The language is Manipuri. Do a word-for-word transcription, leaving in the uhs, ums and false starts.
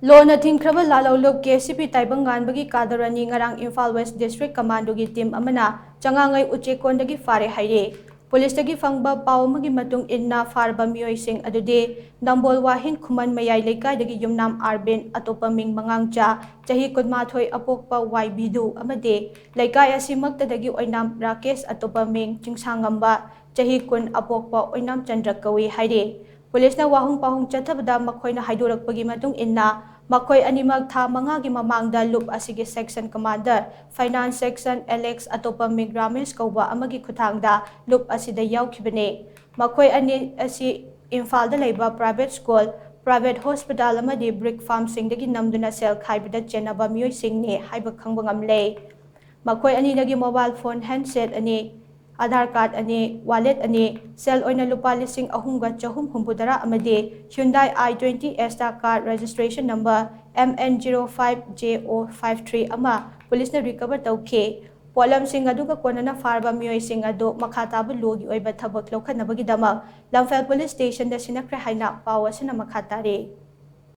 ꯂꯣꯅ ꯊꯤꯡꯈ꯭ꯔꯕ ꯂꯥꯂꯧꯂꯨꯞ ꯀꯦ ꯁꯤ ꯄꯤ ꯇꯥꯏꯕꯪꯉꯥꯟꯕꯒꯤ ꯀꯥꯗꯔ ꯑꯅꯤ ꯉꯔꯥꯡ ꯏꯝꯐꯥꯜ ꯋꯦꯁ ꯗꯤꯁꯇ꯭ꯔꯤꯛ ꯀꯃꯥꯟꯗꯣꯒꯤ ꯇꯤꯝ ꯑꯃꯅ ꯆꯉꯥꯡꯉꯩ ꯎꯆꯦꯛꯀꯣꯟꯗꯒꯤ ꯐꯥꯔꯦ ꯍꯥꯏꯔꯦ꯫ ꯄꯨꯂꯤꯁꯇꯒꯤ ꯐꯪꯕ ꯄꯥꯎ ꯑꯃꯒꯤ ꯃꯇꯨꯡ ꯏꯟꯅ, ꯐꯥꯔꯕ ꯃꯤꯑꯣꯏꯁꯤꯡ ꯑꯗꯨꯗꯤ ꯅꯝꯕꯣꯜ ꯋꯥꯍꯦꯡ ꯈꯨꯃꯟ ꯃꯌꯥꯏ ꯂꯩꯀꯥꯏꯗꯒꯤ ꯌꯨꯝꯅꯥꯝ ꯑꯥꯔꯕꯤꯟ, ꯑꯇꯣꯞꯄ ꯃꯤꯡ ꯃꯉꯥꯡꯆꯥ, ꯆꯍꯤ ꯀꯨꯟꯃꯥꯊꯣꯏ, ꯑꯄꯣꯛꯄ ꯋꯥꯏ ꯕꯤꯗꯨ ꯑꯃꯗꯤ ꯂꯩꯀꯥꯏ ꯑꯁꯤꯃꯛꯇꯗꯒꯤ ꯑꯣꯏꯅꯥꯝ ꯔꯥꯀꯦꯁ, ꯑꯇꯣꯞꯄ ꯃꯤꯡ ꯆꯤꯡꯁꯥꯡꯉꯝꯕ, ꯆꯍꯤ ꯀꯨꯟ, ꯑꯄꯣꯛꯄ ꯑꯣꯏꯅꯥꯝ ꯆꯟꯗ꯭ꯔ ꯀꯧꯏ ꯍꯥꯏꯔꯤ꯫ ꯄꯨꯂꯤꯁꯅ ꯋꯥꯍꯪ ꯄꯥꯎꯍꯪ ꯆꯠꯊꯕꯗ ꯃꯈꯣꯏꯅ ꯍꯥꯏꯗꯣꯔꯛꯄꯒꯤ ꯃꯇꯨꯡ ꯏꯟꯅ, ꯃꯈꯣꯏ ꯑꯅꯤꯃꯛ ꯊꯥ ꯃꯉꯥꯒꯤ ꯃꯃꯥꯡꯗ ꯂꯨꯞ ꯑꯁꯤꯒꯤ section commander, finance section Alex, ꯑꯇꯣꯞꯄ ꯃꯤꯡ ꯔꯥꯃꯦꯁ ꯀꯧꯕ ꯑꯃꯒꯤ ꯈꯨꯠꯊꯥꯡꯗ ꯂꯨꯞ ꯑꯁꯤꯗ ꯌꯥꯎꯈꯤꯕꯅꯤ꯫ ꯃꯈꯣꯏ ꯑꯅꯤ ꯑꯁꯤ ꯏꯝꯐꯥꯜꯗ ꯂꯩꯕ ꯄ꯭ꯔꯥꯏꯚꯦꯠ ꯁ꯭ꯀꯨꯜ, ꯄ꯭ꯔꯥꯏꯚꯦꯠ ꯍꯣꯁꯄꯤꯇꯥꯜ ꯑꯃꯗꯤ ꯕ꯭ꯔꯤꯛ ꯐꯥꯔꯝꯁꯤꯡꯗꯒꯤ ꯅꯝꯗꯨꯅ ꯁꯦꯜ ꯈꯥꯏꯕꯗ ꯆꯦꯟꯅꯕ ꯃꯤꯑꯣꯏꯁꯤꯡꯅꯤ ꯍꯥꯏꯕ ꯈꯪꯕ ꯉꯝꯂꯦ꯫ ꯃꯈꯣꯏ ꯑꯅꯤꯗꯒꯤ ꯃꯣꯕꯥꯏꯜ ꯐꯣꯟ ꯍꯦꯟꯗꯁꯦꯠ ꯑꯅꯤ, ꯑꯥꯙꯥꯔ ꯀꯥꯔꯗ ꯑꯅꯤ, ꯋꯥꯂꯦꯠ ꯑꯅꯤ, ꯁꯦꯜ ꯑꯣꯏꯅ ꯂꯨꯄꯥ ꯂꯤꯁꯤꯡ ꯑꯍꯨꯝꯒ ꯆꯍꯨꯝ ꯍꯨꯝꯐꯨꯇꯔꯥ ꯑꯃꯗꯤ Hyundai i twenty Creta car registration number M N zero five J O five three ꯑꯃ ꯄꯨꯂꯤꯁꯅ ꯔꯤꯀꯚꯔ ꯇꯧꯈꯤ꯫ ꯄꯣꯠꯂꯝꯁꯤꯡ ꯑꯗꯨꯒ ꯀꯣꯟꯅꯅ ꯐꯥꯔꯕ ꯃꯤꯑꯣꯏꯁꯤꯡ ꯑꯗꯨ ꯃꯈꯥ ꯇꯥꯕ ꯂꯣꯒꯤ ꯑꯣꯏꯕ ꯊꯕꯛ ꯂꯧꯈꯠꯅꯕꯒꯤꯗꯃꯛ ꯂꯝꯐꯦꯜ ꯄꯨꯂꯤꯁ ꯁ꯭ꯇꯦꯁꯟꯗ ꯁꯤꯟꯅꯈ꯭ꯔꯦ ꯍꯥꯏꯅ ꯄꯥꯎ ꯑꯁꯤꯅ ꯃꯈꯥ ꯇꯥꯔꯤ꯫